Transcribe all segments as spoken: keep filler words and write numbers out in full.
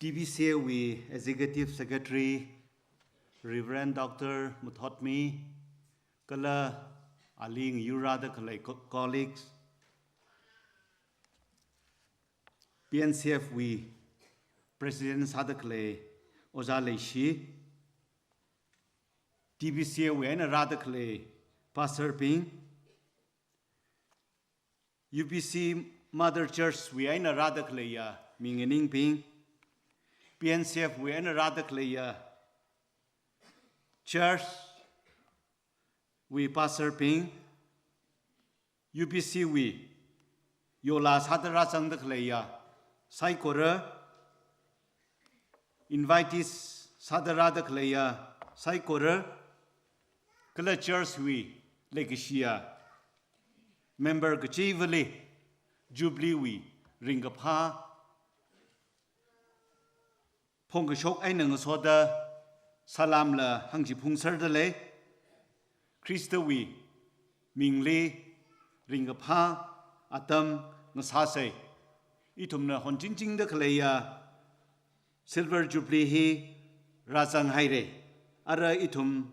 T B C A wui Executive Secretary, Reverend Doctor Muthotmi, kala ali ngayurrāda khalei co-, colleagues, P N C F wui President sāda khalei Ojā Leishi, T B C A wui eina rāda khalei Pastor bing, U B C Mother Church wui eina rāda khaleiya mi nganingbing, P N C F wui eina rāda khaleiya Church wui Pastor bing, U B C wui yola sāda rāzangda khaleiya saikora, invitees sāda rāda khaleiya saikora, kala church wui leikashiya member kachivali Jubilee wui ringkaphā phongkashok eina ngasoda salamla hāngchiphungserda lei. Khristawui mingli ringkaphā atam ngasāsei. Ithumna honchingchingda khaleiya Silver Jubilee hi rāzanghaire. Ara ithum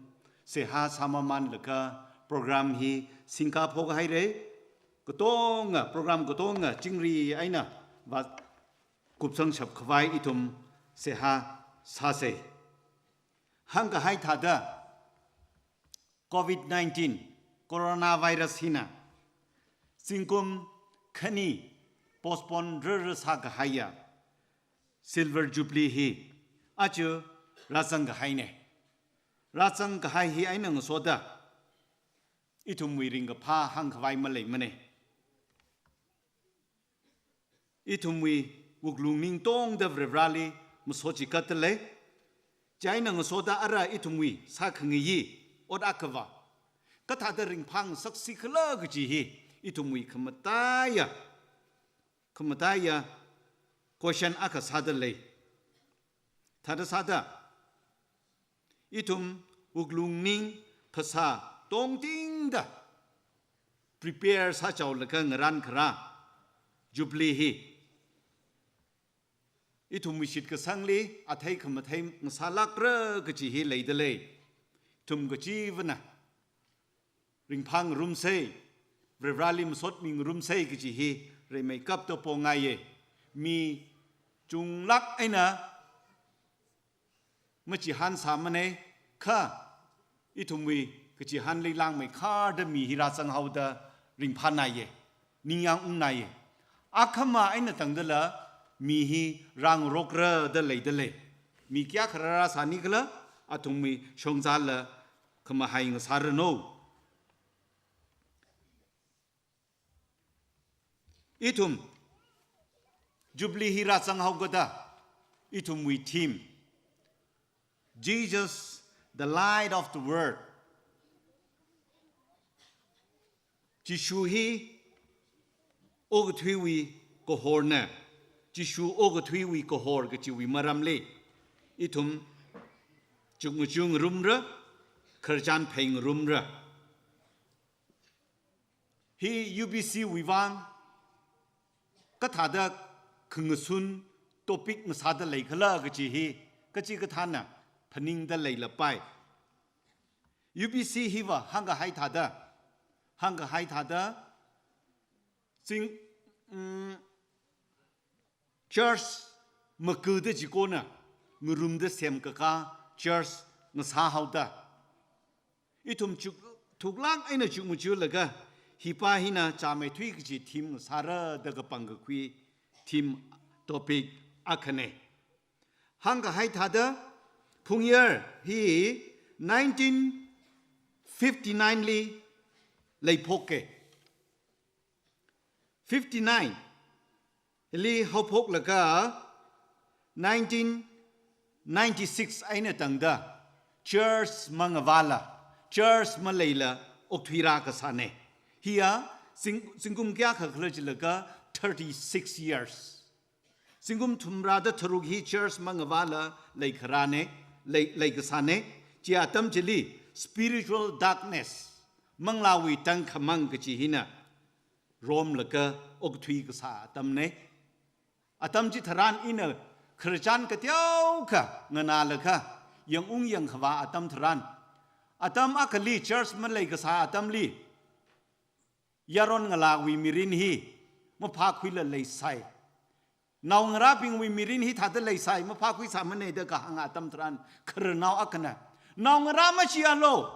seihā sāmamānlaga program hi singkaphok haire. Katonga, program katonga chingri eina vā kupsangshap khavai ithum seihā sāsei. Hāngkahai thāda, covid nineteen coronavirus hina zingkum khani postpone rara sākahaiya Silver Jubilee hi aja rāzangkahaine. Rāzangkahai hi eina ngasoda ithumwui ringkaphā hāngkhavai maleimane. Ithumwui wuklung ningtongda Varivarāli masochikatda lei. Chieina ngasoda ara ithumwui sākhangayi ot akhava kathāda ringphāngasaksi khala kaji hi ithumwui khamataiya, khamataiya question akha sāda lei. Thāda sāda, ithum wuklung ning phasā tongtingda prepare sāchaolaga ngarānkharā Jubilee hi ithumwui shitkasangli athei khamathei ngasālākra kaji hi leida lei. Ithum kachivana ringphāngarumsei, Varivarāli masotmingarumsei kaji hi rimeikapta pongaiye. Mi chunglāk eina machihānsāmane, kha ithumwui kachihānli langmeikharda mi hi rāzanghaoda ringphānaiye, ningyāng ungnaiye. Akhama eina tangdala mi hi rāngarokra da leida lei. Mi kayākha rāsāni khala, athumwui shongzāla khamahai ngasāranu. Ithum Jubilee hi rāzanghaokada, ithumwui theme, Jesus, the Light of the World. Jishu hi okathuiwui kahorna. Jishu okathuiwui kahor kajiwui maramli ithum chukmajungngarumra, khararchan pheingarumra. Hi U B C wui vang kathāda khangasun topic ngasāda leikhala kaji hi kachikathāna phaningda leilapai. U B C hiva hāngkahai thāda, hāngkahai thāda, zing, mm, church makuda chikona ngarumda semkakā church ngasāhaoda, ithum chuk-, thuklāk eina chukmajulaga, hipa hina chāmeithui kaji theme ngasāra da kapangkakhui theme topic akhane. Hāngkahai thāda, phungyar hi nineteen fifty-nine li leiphoke. Fifty-nine li haophoklaga nineteen ninety-six eina tangda church mangavāla, church maleila okthuirā kasāne. Hiya zing-, zingkum kayākha khala jilaga thirty-six years. Zingkum thumrāda tharuk hi church mangavāla leikharāne, lei, leikasāne. Chi atam chili spiritual darkness, manglāwui tangkhamang kaji hina romlaga okthui kasā atamne. Atam chitharan ina Khararchan kateokha nganālaga, yangung yangkhavā atam tharan, atam akhali church maleikasā atamli, yaron ngalāwui mirin hi maphākhuila leisai. Naongarābingwui mirin hithāda leisai, maphākhuisāmana da kahāng atam tharan, khararnao akhana, naongarā machialu,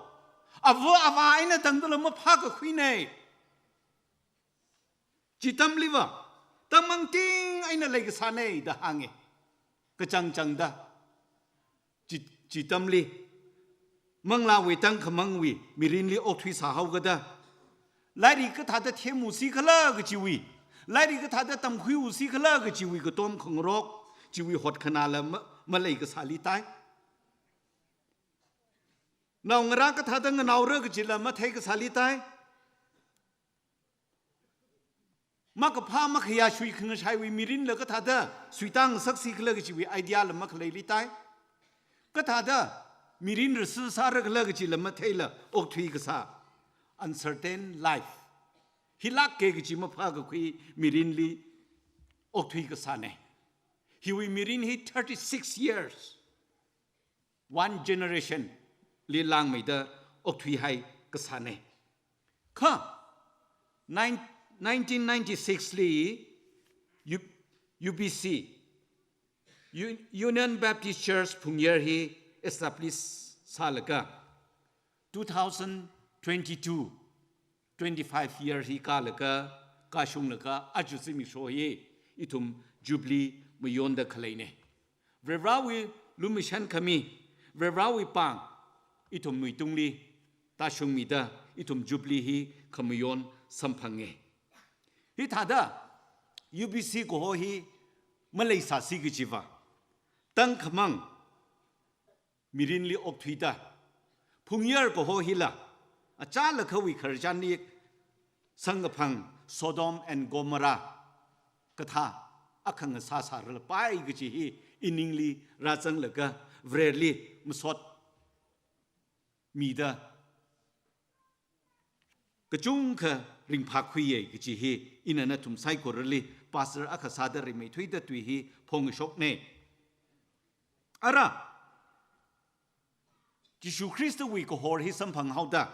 ava avā eina tangdala maphākakhuina. Chi atamliva, tangmangting eina leikasāna da hānga. Kachangchangda. Chi, chi atamli, manglāwui tangkhamangwui mirinli okthuisāhaokida, lairik kathāda themwusi khala kachiwui, lairik kathāda tamkhuiwusi khala kachiwui katom khangarok, chiwui hotkhanāla ma-, maleikasāli tai. Naongarā kathāda nganaora kachila matheikasāli tai. Makaphā makhayā shuikhangashaiwui mirinla kathāda suitāngasaksi khala kachiwui idea la makhaleili tai. Kathāda mirin rasi sāra khala kachila matheila okthuikasā. Uncertain life. Hilāka kachi maphākakhui mirinli okthuikasāna. Hiwui mirin hi thirty-six years. One generation li langmeida okthuihaikasāna. Kha, nine-, nineteen ninety-six li U-, U B C, U-, Union Baptist Church Phungyar hi establish sālaga, two thousand twenty-two, twenty-five year hi kālaga, kashunglaga, aja zimiksho hi ithum Jubilee mayonda khaleina. Varivarāwui lumashan khami, Varivarāwui pāng, ithum nuitungli tāshungmida, ithum Jubilee hi khamayon samphanga. Hithāda, U B C kaho hi maleisāsi kachiva, tangkhamang mirinli okthuida, Phungyar kaho hila, achālakhawui khararchanli samkaphang Sodom and Gomorrah kathā akha ngasāsāra lapai kachi hi iningli rāzanglaga Vareli masot mida kachungkha ringphākhuiya kachi hi ina nathum saikorali pastor akha sāda rimeithuida tui hi phongshokna. Ara, Jishu Khristawui kahor hi samphanghaoda,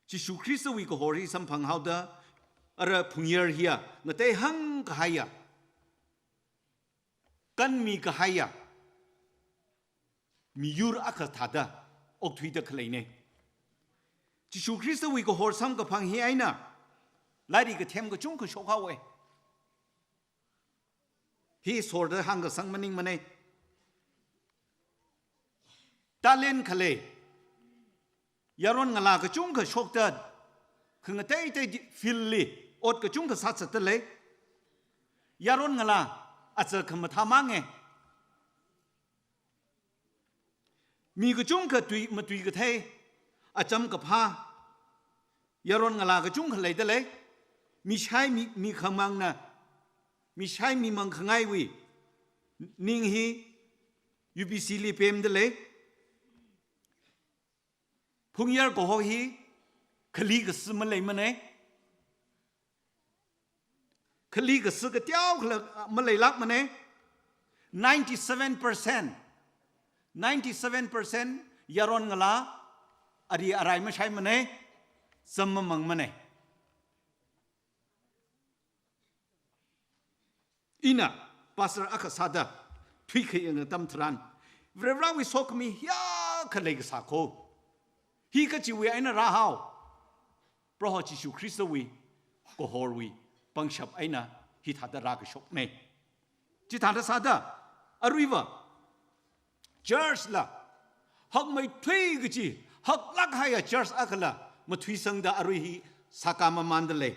Jishu Khristawui kahor hi samphanghaoda, ara Phungyar hiya, ngateihang kahaiya, kanmi kahaiya miyur akha thāda okthuida khaleina. Jishu Khristawui kahor samkaphang hi eina lairik kathem kachungkha shokhaowa. Hi sorda hāngkasang maningmana. Talent khalei yaron ngalā kachungkha shokta, khangateitei di-, field li ot kachungkha sāzatda lei. Yaron ngalā aja khamathā manga. Mi kachungkha tui, matui kathei, acham kaphā yaron ngalā kachungkha leida lei. Mishai mi, mikhamangna, mishai mimang khangaiwui ning hi U B C li pemda lei. Phungyar kaho hi khali kasi maleimana. Khali kasi kateokhala maleilākmana. Ninety-seven percent, ninety-seven percent yaron ngalā ari arai mashaimana, zam mamangmana. Ina pastor akha sāda thuikayang atam tharan, Varivarāwui sokhami hiyākha leikasā kho. Hi kachiwui eina rāhao? Proho Jishu Khristawui kahorwui pangshap eina hithāda rākashokna. Chithāda sāda, aruiva church la hakmeithui kachi, haklāk haiya church akhala mathuisangda arui hi sākā mamanda lei.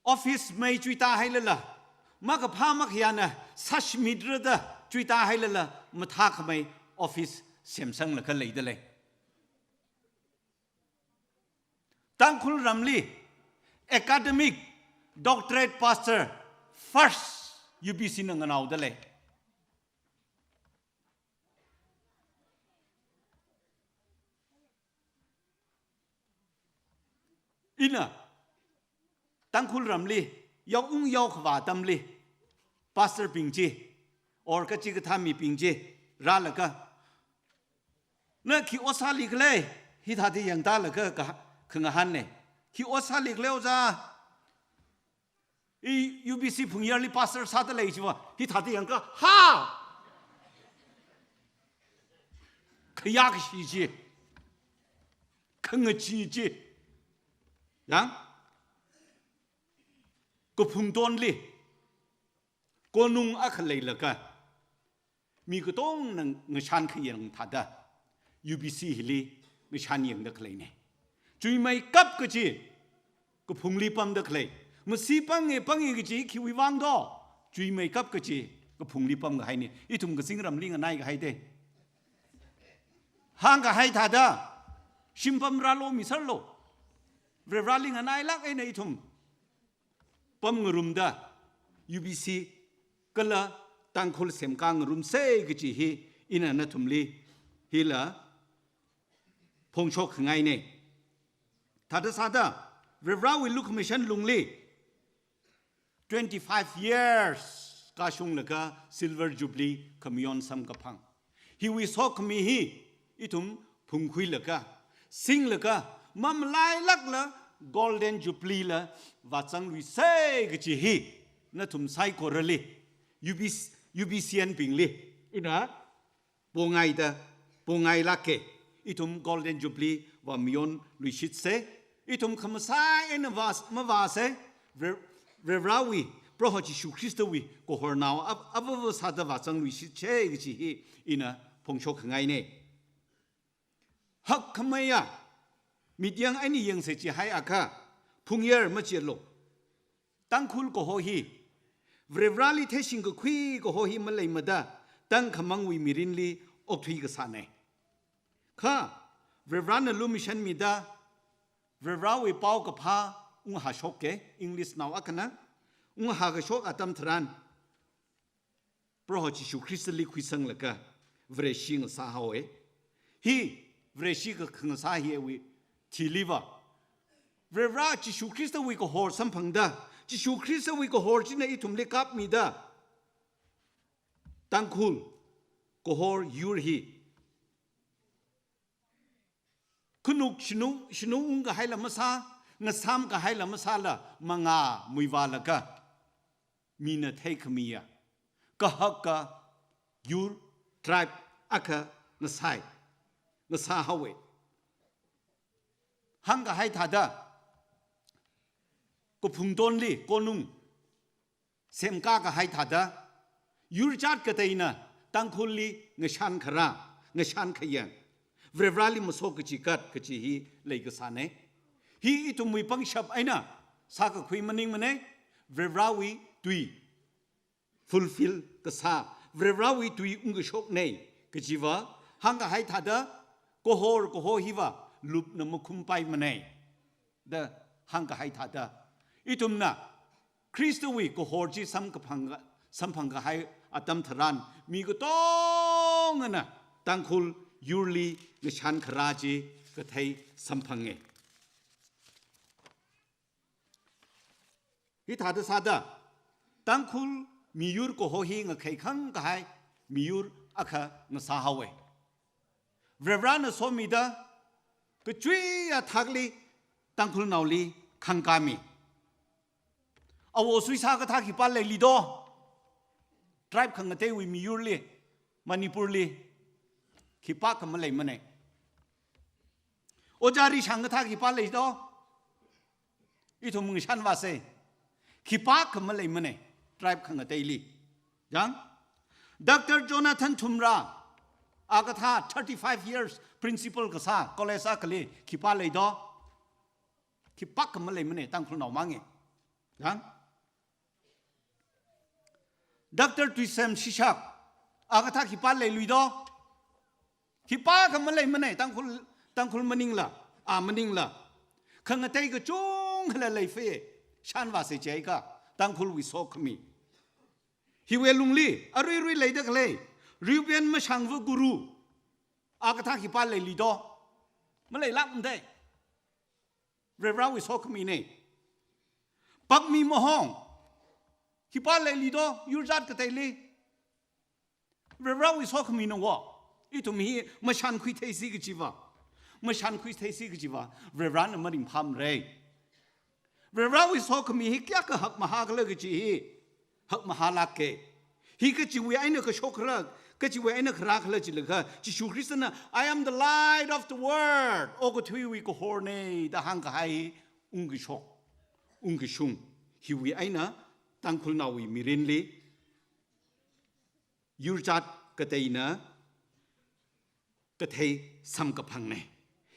Office mei chuitā hailala, makaphā makhayāna sāshimitrada chuitā hailala, mathākhamei office semsanglaga leida lei. Tangkhul ramli academic doctorate pastor first U B C na nganaoda lei. Ina Tangkhul ramli, yaoung yaokhavā atamli, pastor bing chi, or kachikathā mibing chi, rālaga, na khi ot sāli khala, hithāda yangtālaga ka, khangahānna. Khi ot sāli khala ojā, i U B C Phungyarli pastor sāda lei chiva, hithāda yangakha, ha! Khayākashi chi, khangachee chi. Yang, kaphungtonli, konung akha leilaga, mi katongna ngashan khayang thāda, U B C hili ngashan yangda khaleina. Chuimeikap kachi, kaphungli pamda khalei. Masi pange pange kachi khiwui vang do. Chuimeikap kachi, kaphungli pamkahaina. Ithum kazingram li nganai kahai te. Hāngkahai thāda, shimpam rālo mi sārlo. Varivarāli nganailāk eina ithum pamngarumda, U B C kala Tangkhul semkā ngarumsa kachi hi ina nathumli hila phongshok khangaina. Thāda sāda, Varivarāwui lukhamashan lungli twenty-five years kashunglaga Silver Jubilee khamayon samkaphang. Hiwui sokhami hi ithum phungkhuilaga, singlaga, mamalailākla Golden Jubilee la vāzangluisa kachi hi nathum saikorali, U B C, U B C N bingli ina pongaida, pongailāka. Ithum Golden Jubilee vāmayonluishitsa. Ithum khamasai eina vā, mavāsa. Vare-, Varivarāwui, Proho Jishu Khristawui kahornao ap-, apava sāda vāzangluishitsa kachi hi ina phongshok khangaina. Hakkhameiya, mityang eina yangsa chihaiakha, Phungyar machiatlo. Tangkhul kaho hi, Varivarāli theishing kakhui kaho hi maleimada, tangkhamangwui mirinli okthui kasāna. Kha, Varivarāna lumashanmida, Varivarāwui paokaphā unghāshoka, English nao akhana, unghākashok atam tharan, Proho Jishu Khristali khuisanglaga Vareshi ngasāhaowa. Hi Vareshi ka-, khangasā hiwui thiliva, Varivarā Jishu Khristawui kahor samphangda, Jishu Khristawui kahor china ithumli kapmida, Tangkhul kahor yur hi khanuk shinu, shinu ungkahaila masā, ngasam kahaila masāla, mangā muivālaga, mina theikhamiya, kahaka yur, tribe akha ngasai, ngasāhaowa. Hāngkahai thāda, kaphungtonli, konung, semkā kahai thāda, yur jat kateina Tangkhulli ngashan kharā, ngashan khayang, Varivarāli masot kachikat kachi hi leikasāna. Hi ithumwui pangshap eina sākakhui maningmana, Varivarāwui tui fulfill kasā, Varivarāwui tui ungkashokna kachiva, hāngkahai thāda, kahor kaho hiva lupna makhumpaimana da hāngkahai thāda, ithumna Khristawui kahor chi samkaphang, samphangkahai atam tharan, mi katongana Tangkhul yurli ngashan kharā chi kathei samphanga. Hithāda sāda, Tangkhul miyur kaho hi ngakhaikhang kahai miyur akha ngasāhaowa. Varivarāna somida, kachuiya thakli Tangkhulnaoli khangkāmi. Awo suisā kathā khipā leili do? Tribe khangateiwui miyurli, Manipurli, khipākha maleimana. Ojā Rishang kathā khipā lei do? Ithum ngashan vāsa. Khipākha maleimana, tribe khangateili. Yang, Doctor Jonathan Thumra, a kathā thirty-five years principal kasā college akhali khipā lei do? Khipākha maleimana, Tangkhulnao mangna. Yang, Doctor Tuisem Shishak, a kathā khipā leilui do? Khipākha maleimana, Tangkhul, Tangkhul maningla, a maningla. Khangatei kachungkhala leifai, shan vāsa chiakha, Tangkhulwui sokhami. Hiwui lungli, aruirui leida khalei, Reuben Mashangva Guru, a kathā khipā leili do? Maleilākmada. Varivarāwui sokhamina. Pakmi mahong. Hipa leili do, yur jat kateili. Varivarawui sokhamina wo. Ithum hi mashankhui theisi kachiva. Mashankhui theisi kachiva. Varivarana maringphāmara. Varivarawui sokhami hi kayākha hakmahā khala kachi hi hakmahālāka. Hi kachiwui eina kashok khala, kachiwui eina kharā khala chilakha, Jishu Khristana, "I am the light of the world. Okathuiwui kahorna," da hāngkahai ungkashok, ungkashung. Hiwui eina Tangkhulnaowui mirinli yur jat kateina kathei samkaphangna.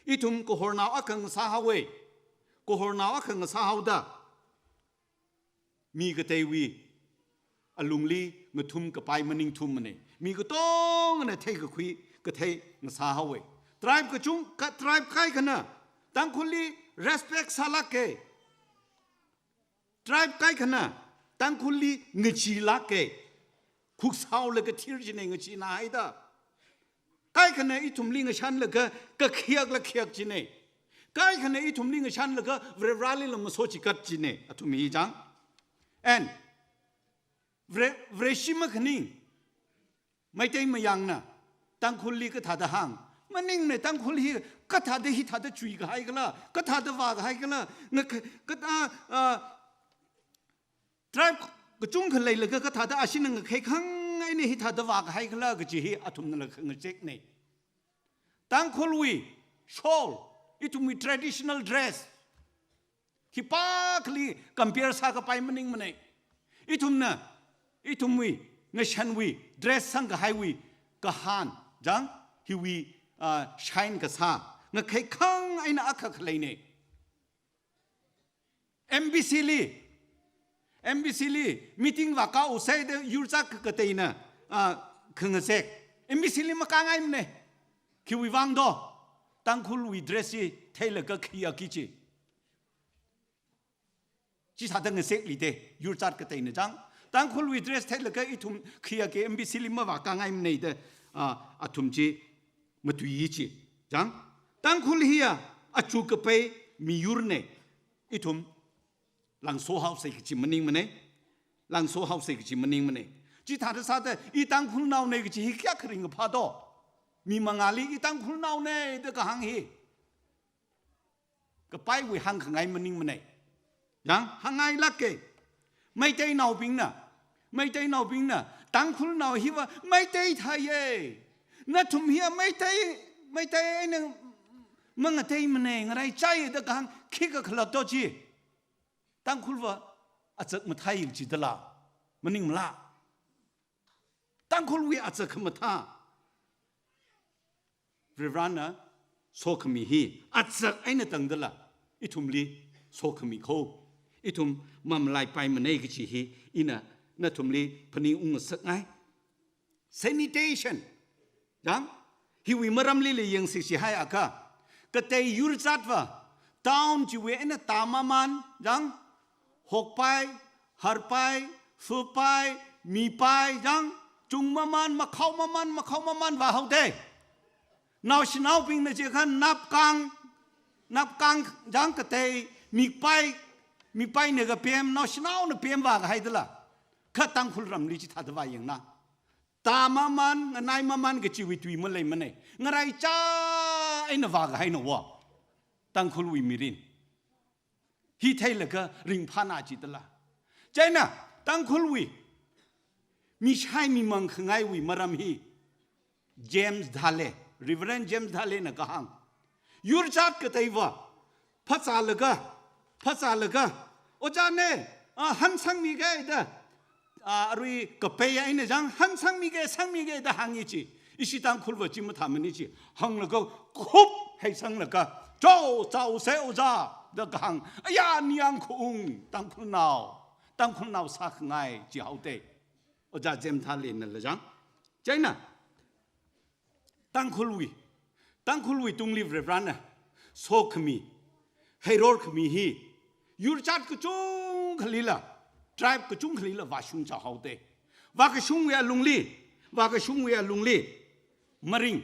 Ithum kahornao akha ngasāhaowa. Kahornao akha ngasāhaoda mi kateiwui alungli ngathum kapai maningthumana. Mi katongana theikakhui kathei ngasāhaowa. Tribe kachung, ka-, tribe kaikhana Tangkhulli respect sālāka. Tribe kaikhana Tangkhulli ngacheelāka. Khuksao laga thir china ngacheena haida. Kaikhana ithumli ngashanlaga kakhiakla khiak china. Kaikhana ithumli ngashanlaga Varivaralila masochikat china. Athum hi chang. And Vare-, Vareshi makhaning. Meitei mayangna Tangkhulli kathāda hāng. Maningmana, Tangkhul hi kathāda hithāda chuikahai khala, kathāda vākahai khala, nga ka-, kathā, ah, tribe kachungkha leilaga kathāda ashina ngakheikhang eina hithāda vākahai khala kachi hi athumnala khangachekna. Tangkhulwui shawl, ithumwui traditional dress, khipākhali compare sākapai maningmana. Ithumna, ithumwui, ngashanwui dress sangkahaiwui kahān, chang, hiwui, ah, shine kasā, ngakheikhang eina akha khaleina. M B C li, M B C li meeting vākao saida yur jat kateina, ah, khangazek. M B C li makāngaimana. Khiwui vang do, Tangkhulwui dress hi theilaga khayāki chi. Chithāda ngazeklida, yur jat kateina chang. Tangkhulwui dress theilaga ithum khayāki M B C li mavākāngaimana da, ah, athum chi matuiyi chi. Chang. Tangkhul hiya achukapai miyurna. Ithum langso haosa kachi maningmana. Langso haosa kachi maningmana. Chithāda sāda, "I Tangkhulnaona," kachi hi kayākha ringkaphā do. Mi mangāli, "I Tangkhulnaona," da kahāng hi kapaiwui hāngkhangai maningmana. Chang, hāngngailāka. Meiteinaobingna, Meiteinaobingna, "Tangkhulnao hiva Meitei thāya. Nathum hiya Meitei, Meitei eina mangateimana, ngaraichāya," da kahāng khikha khalat do chi. Tangkhulva achak mathāya chidala, maningmala. Tangkhulwui achak khamathā. Varivarana sokhami hi achak eina tangdala, ithumli sokhami kho. Ithum mamalaipaimana kachi hi ina nathumli phaningungngasakngai. Sanitation. Chang, hiwui maramlila yangsi chihaiakha, katei yur jatva, town chiwui eina tāmaman, chang, hokpai, harpai, fupai, mipai, chang, chungmaman, makhaomaman, makhaomaman vāhaoda. Naoshinaobingna chikha napkang, napkang, chang, katei, mikpai, mikpaina kapem, naoshinaona pem vākahaidala. Kha Tangkhul ramli chithāda vāyangna. Tāmaman, nganaimaman kachiwui tui maleimana. Ngaraichā eina vākahaina wo. Tangkhulwui mirin hi theilaga ringphāna chidala. Chieina, Tangkhulwui mishai mimang khangaiwui maram hi James Dhale, Reverend James Dhale na kahāng, yur jat kateiva phāzālaga, phāzālaga, "Ojā ne, ah, han sangmiga," da, ah, arui kapai eina chang, "Han sangmiga, sangmiga," da hāngi chi. Ishi Tangkhulva chi mathāmana chi. Hānglaga khup heisanglaga, "Cho, chaose ojā," da kahāng. Aya, ningyāng khaung, Tangkhulnao, Tangkhulnao sākhangai chihaoda. Ojā James Dhale nala chang. Chieina, Tangkhulwui, Tangkhulwui tungli Varivarana sokhami, heirorkhami hi, yur jat kachungkhalila, tribe kachungkhalila vāshungchā haoda. Vākashungwui alungli, vākashungwui alungli, Maring,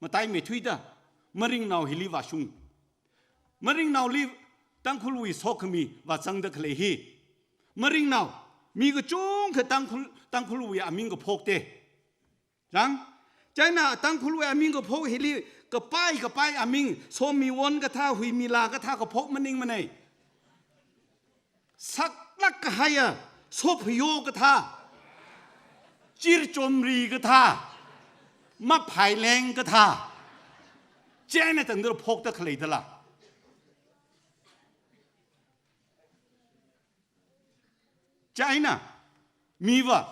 mataimeithuida, Maringnao hili vāshung. Maringnaoli Tangkhulwui sokhami vāzangda khalei hi. Maringnao, mi kachungkha Tangkhul, Tangkhulwui aming kaphok te. Chang, chieina Tangkhulwui aming kaphok hili kapai kapai aming, Somiwon kathā, Huimila kathā kaphok maningmana. Saklāk kahaiya, Sophayo kathā, Chirchomri kathā, Maphaileng kathā, chieina tangda phokda khalei dala. Chieina, miva,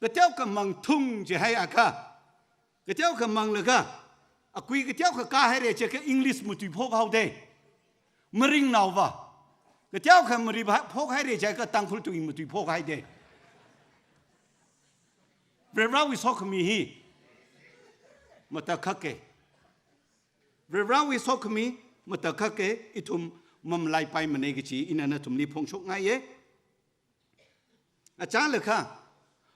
kateokha mangthung jihaiakha, kateokha manglaga, akui kateokha kāhaira jiakha English matuiphok haoda. Maringnaova, kateokha mari ba-, phok haira jiakha Tangkhul tui matuiphok haida. Varivarawui sokhami hi matakhake. Varivarawui sokhami matakhake, ithum mamalaipaimana kaji ina nathumli phongshokngaiya. Achālakha,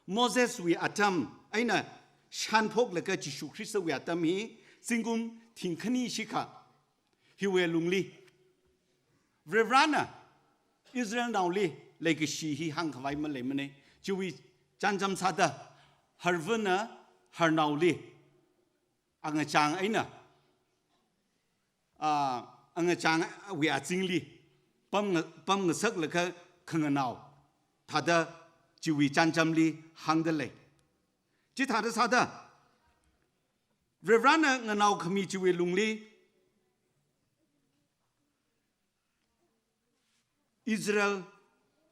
Moseswui atam eina shānphoklaga Jishu Khristawui atam hi zingkum thingkhani shikha, hiwui lungli Varivarana Israelnaoli leikashi hi hāngkhavai maleimana. Chiwui chānjam sāda, Harvana harnaoli angachang eina, ah, angachangwui azingli pam nga-, pamngasaklaga khanganao thāda chiwui chānjamli hāngda lei. Chithāda sāda, Varivarana nganao khami chiwui lungli Israel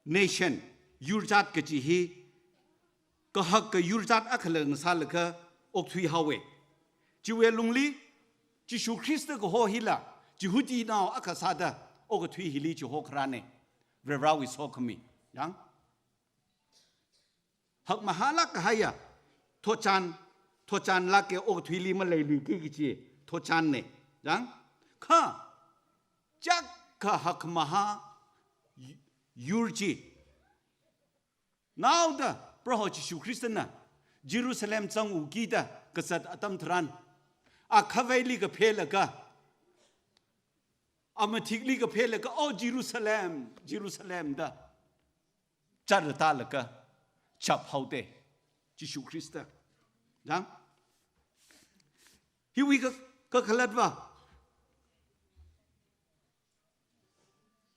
nation, yurjat kaji hi, kahaka yurjat akhala ngasālaga okthui haowa. Chiwui lungli, Jishu Khrista kaho hila, Jihudinao akha sāda okathui hili chihokharāna. Varivarawui sokhami. Yang? Hakmahālāk kahaiya, thotchan, thotchanlāka, okathuili maleiluiki kaji thotchanna. Yang? Kha, chiyākha hakmahā yu-, yur chi. Naoda, Proho Jishu Khristana Jerusalem zangukida kazat atam tharan, a khavaili kaphelaga, a mathikli kaphelaga, "O Jerusalem, Jerusalem," da chara tālaga chap haoda, Jishu Khrista. Yang? Hiwui ka, kakhalatva,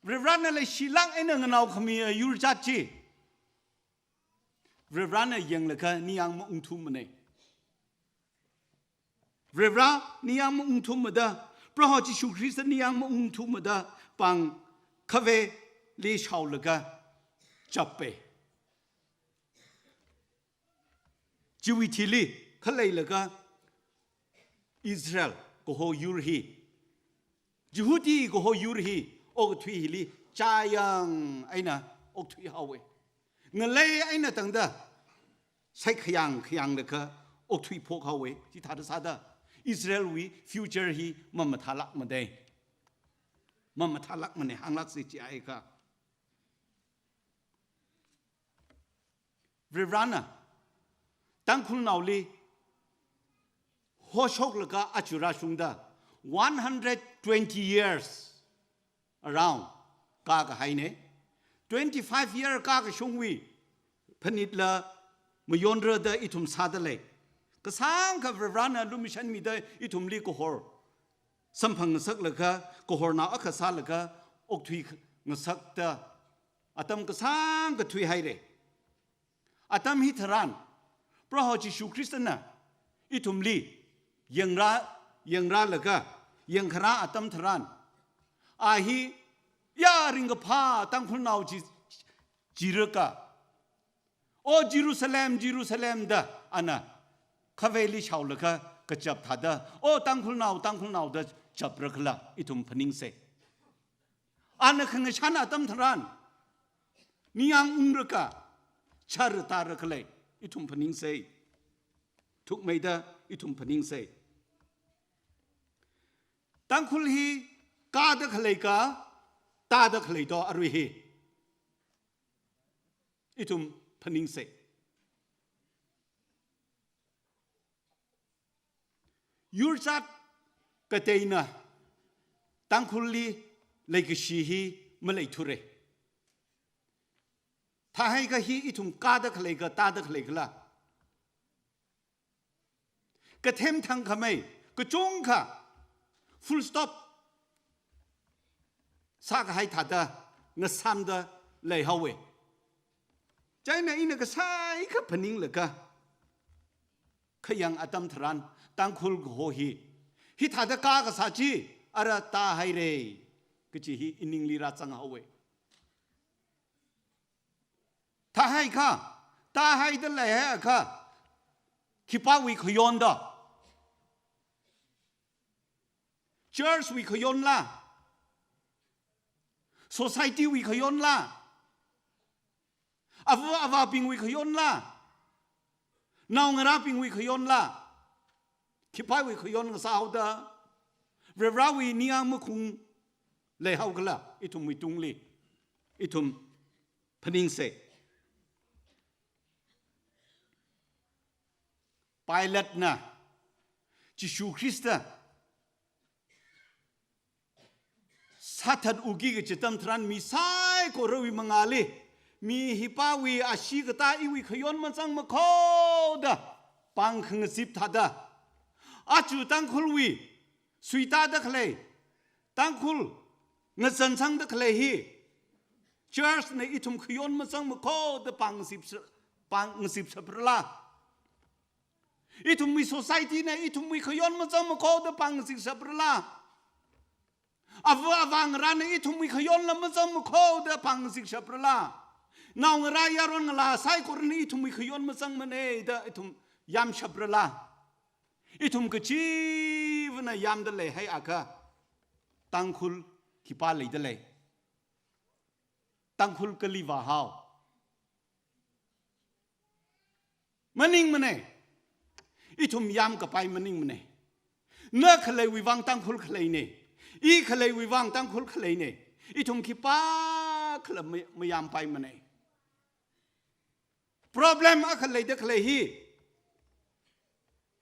Varivarana leishilāk eina nganao khami yurjat chi, Varivarana yanglaga ningyāng maungthummana. Varivara ningyāng maungthummada, Proho Jishu Khrista ningyāng maungthummada, pāng khavaili shaolaga chapa. Chiwui thili khaleilaga Israel kaho yur hi, Jihudi kaho yur hi, okathui hili chāyang eina okthui haowa. Ngalei eina tangda saikhayang khayanglaga okthui phok haowa. Chithāda sāda, Israelwui future hi mamathālākmada. Mamathālākmana, hānglāksa chiakha, Varivarana Tangkhulnaoli hoshoklaga aja rāshungda one hundred twenty years around kākahaina. Twenty-five year kākashungwui phanitla mayonrada ithum sāda lei. Kasāngkha Varivarana lumashanmida ithumli kahor samphang ngasaklaga, kahornao akha sālaga okthui ngasakta atam kasāngkha thuihaira. Atam hitharan, Proho Jishu Khristana ithumli yangra, yangralaga, yangkharā atam tharan, a hi ya ringkaphā Tangkhulnao chi, jilaga, "O Jerusalem, Jerusalem," da ana khavaili shaolaga kachap thāda, "O Tangkhulnao, Tangkhulnao," da chapra khala ithum phaningsa. Ana khangashan atam tharan, ningyāng ungraga, chara tāra khala ithum phaningsa. Thukmeida ithum phaningsa. Tangkhul hi kāda khalei ka, tāda khalei to arui hi. Ithum phaningsa. Yurjat kateina Tangkhulli leikashi hi maleithura. Thāhaiakha hi ithum kāda khalei ka, tāda khalei kala. Kathem thangkhamei, kachungkha, full stop sākahai thāda ngasāmda leihaowa. Chieina ina kasāikha phaninglaga, khayang atam tharan Tangkhul kaho hi hithāda kākasā chi, ara tāhaira kachi hi iningli rāzanghaowa. Thāhaiakha, tāhaida leihaiakha, khipāwui khayon da? Church wui khayonla? Society wui khayonla? Ava avābingwui khayonla? Naongarābingwui khayonla? Khipāwui khayon ngasāhaoda, Varivarāwui ningyāng makhung leihao kala ithumwui tungli? Ithum phaningsei. Pilatena Jishu Khrista sāthat uki kachi atam tharan mi saikorawui mangāli, mi hipāwui ashee katā iwui khayon mazangmakho da pāng khangazip thāda, aja Tangkhulwui suitāda khalei, Tangkhul ngazansangda khalei hi church na ithum khayon mazangmakho da pāng ngazip, pāng ngazipshaprala? Ithumwui society na ithumwui khayon mazangmakho da pāng ngazipshaprala? Ava avāngarāna ithumwui khayonla mazangmakho da pāng ngazipshaprala? Naongarā yaron ngalā saikorana ithumwui khayon mazangmana da ithum yamshaprala? Ithum kachivana yamda leihaiakha, Tangkhul khipā leida lei? Tangkhul kali vāhao? Maningmana. Ithum yamkapai maningmana. Na khaleiwui vang Tangkhul khaleina. I khaleiwui vang Tangkhul khaleina. Ithum khipākhala ma-, mayampaimana. Problem akha leida khalei hi,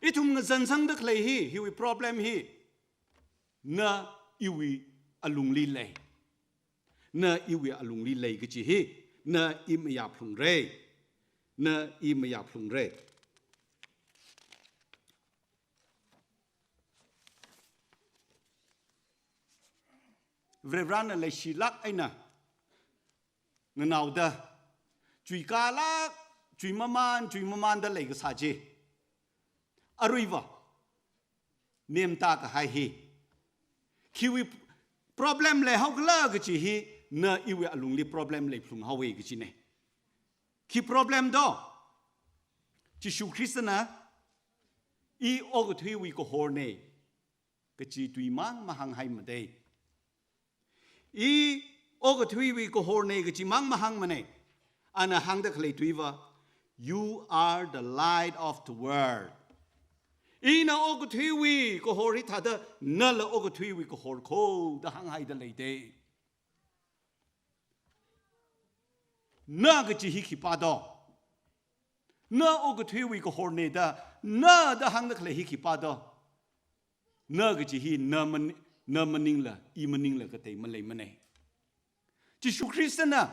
ithum ngazansangda khalei hi, hiwui problem hi, na iwui alungli lei. Na iwui alungli lei kachi hi, na i mayāphalungra. Na i mayāphalungra. Varivarāna leishilāk eina nganaoda, chuikālāk, chuimamān, chuimamānda leikasā chi, aruiva nemtākahai hi, khiwui problem leihao kala kachi hi, na iwui alungli problem leiphalunghaowa kachina. Khi problem do? Jishu Khristana, "I okathuiwui kahorna," kachi tuimang mahānghaimada. "I okathuiwui kahorna," kachimang mahāngmana. Ana hāngda khalei tuiva, "You are the light of the world." Ina okathuiwui kahor hithāda, nala okathuiwui kahor kho da hānghaida leida. Na kachi hi khipā do? Na okathuiwui kahorna da, na da hāngda khalei hi khipā do? Na kachi hi na man-, na maningla, i maningla katei maleimana. Jishu Khristana,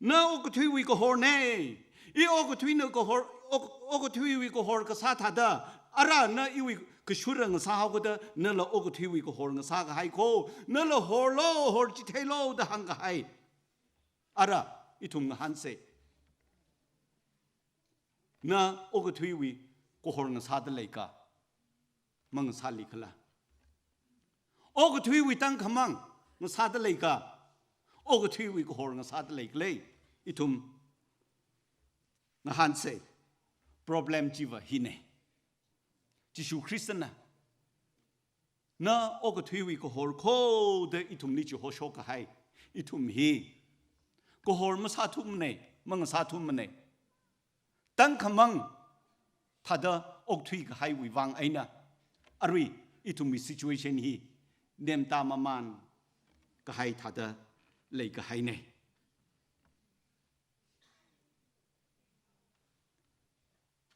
"Na okathuiwui kahorna. I okathuina kahor, ok-, okathuiwui kahor kasā thāda, ara na iwui kashura ngasāhao kachida, nala okathuiwui kahor ngasākahai kho. Nala horlu, horchitheilo," da hāngkahai. Ara, ithum ngahānsei. Na okathuiwui kahor ngasāda leika, mangasālikhala? Okathuiwui tangkhamang ngasāda leika, okathuiwui kahor ngasāda leikhala? Ithum ngahānsei. Problem chiva hina. Jishu Khristana, "Na okathuiwui kahor kho," da ithumli chihoshok kahai, ithum hi kahor masāthumana, mangasāthumana. Tangkhamang thāda okthuikahaiwui vang eina, arui ithumwui situation hi nemtā mamān kahai thāda leikahaina.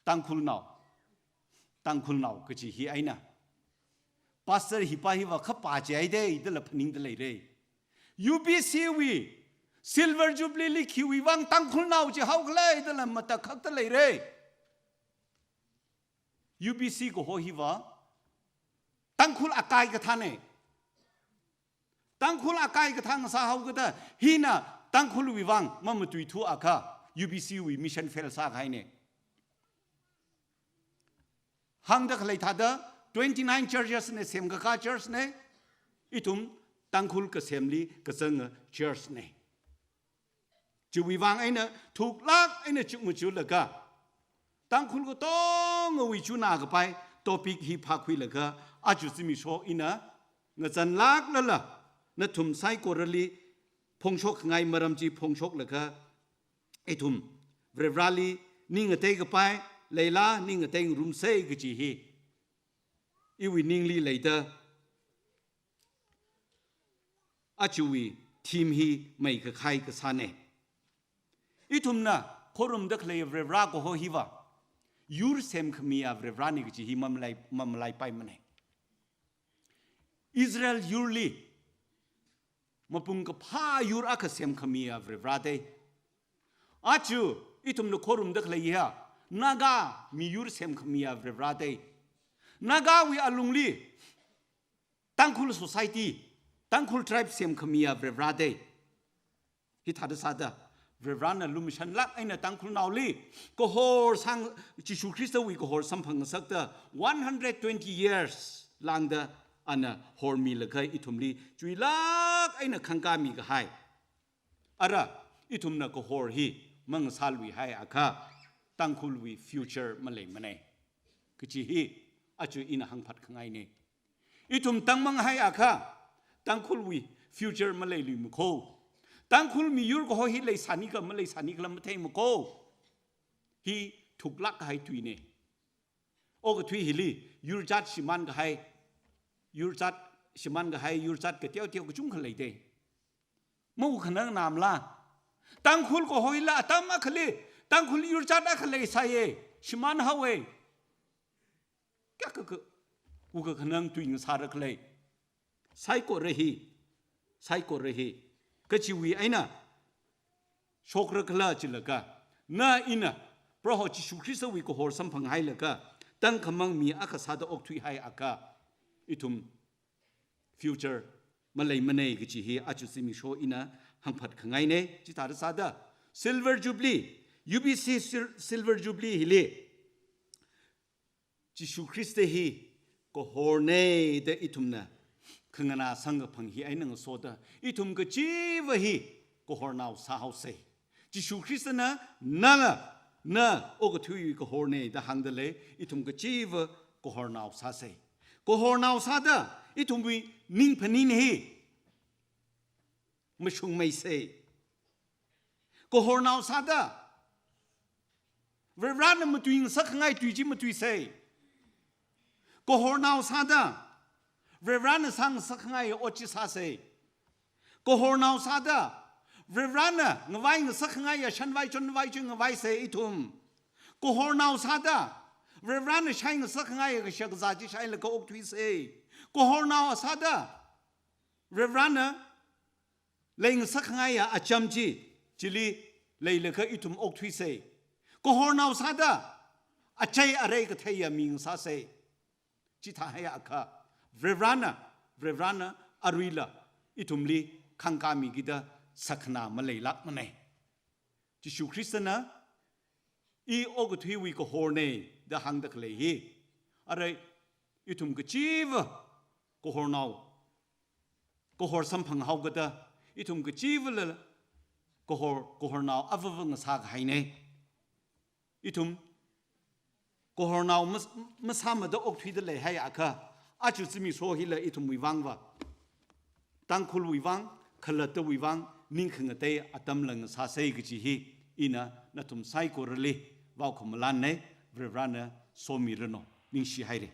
Tangkhulnao, Tangkhulnao kachi hi eina, pastor hipā hiva khapā chihaida, dala phaningda leira. U B C wui Silver Jubilee li khiwui vang Tangkhulnao chi haokhala da lam matakhakta leira. U B C kaho hiva Tangkhul akai kathāna. Tangkhul akai kathā ngasā haokada hina Tangkhulwui vang mamatuithu akha U B C wui mission fail sākahaina. Hāngda khalei thāda twenty-nine churches na semkakā church na, ithum Tangkhul kasemli kazanga church na. Chiwui vang eina thuklāk eina chukmajalaga Tangkhul katongawui chunā kapai topic hi phākhuilaga aja zimiksho ina ngazanlāklala nathum saikorali phongshokngai maram chi phongshoklaga ithum Varivarali ning ngatei kapai leila ning ngateingarumsa kaji hi iwui ningli leida ajawui theme hi meikakhai kasāna. Ithumna khorumda khalei Varivara kaho hiva yur semkhamiya Varivarana kaji hi mamalai, mamalaipaimana. Israel yurli mapung kaphā yur akha semkhamiya Varivara da. Aja ithumna khorumda khalei hiya Naga miyur semkhamiya Varivara da. Nagawui alungli Tangkhul society, Tangkhul tribe semkhamiya Varivara da. Hithāda sāda Varivarana lumashanlāk eina Tangkhulnaoli kahor sang, Jishu Khristawui kahor samphang ngasakta one hundred twenty years lāngda ana hormilaga ithumli chuilāk eina khangkāmi kahai. Ara ithumna kahor hi mangasāluihai akha Tangkhulwui future maleimana kaji hi aja ina hāngphat khangaina. Ithum tangmang hai akha Tangkhulwui future maleiluimakho. Tangkhul miyur kaho hi leisāni ka maleisāni kala matheimako. Hi thuklāk kahai tuina. Okathui hili yurjat shimān kahai, yurjat shimān kahai, yurjat kateoteo kachungkha leida. Mau khanang namla. Tangkhul kaho hila atam akhali Tangkhul yurjat akha leisāya, shimān haowa. Kayākha, kayākha khanang tui ngasāra khalei. Saikora hi, saikora hi kachiwui eina shokra khala chilaga, na ina Proho Jishu Khristawui kahor samphanghailaga tangkhamang mi akha sāda okthuihai akha ithum future maleimana kaji hi aja zimiksho ina hāngphat khangaina. Chithāda sāda Silver Jubilee, U B C Sil-, Silver Jubilee hili Jishu Khrista hi kahorna da ithumna khanganā samkaphang hi eina ngasoda ithum kachiva hi kahornao sāhaosa. Jishu Khristana nala, na okathuiwui kahorna da hāngda lei, ithum kachiva kahornao sāsa. Kahornao sāda ithumwui ning phaning hi mashungmeisa. Kahornao sāda Varivarana matuingasakkhangai tui chi matuisa. Kahornao sāda Varivarana sāngasakkhangai ot chi sāsa. Kahornao sāda Varivarana ngavai ngasakkhangai ya shanvai chonvai chi ngavaisa ithum. Kahornao sāda Varivarana shai ngasakkhangai ya kashak kazā chi shailaga okthuisa. Kahornao sāda Varivarana leingasakkhangai ya acham chi, chili leilaga ithum okthuisa. Kahornao sāda achei arei kathei ya mi ngasāsa. Chithāhai akha Varivarana, Varivarana aruila ithumli khangkāmikida sakhanā maleilākmana. Jishu Khristana, "I okathuiwui kahorna," da hāngda khalei hi. Arui ithum kachiva kahornao, kahor samphanghaokada, ithum kachivala kahor, kahornao avava ngasākahaina. Ithum kahornao mas-, masāmada okthuida leihai akha, aja zimiksho hila ithumwui vangva, Tangkhulwui vang, khalattawui vang, ning khangatei atamla ngasāsa kaji hi ina nathum saikorali vaokhamalanna. Varivarana somiranu. Ningshihaira.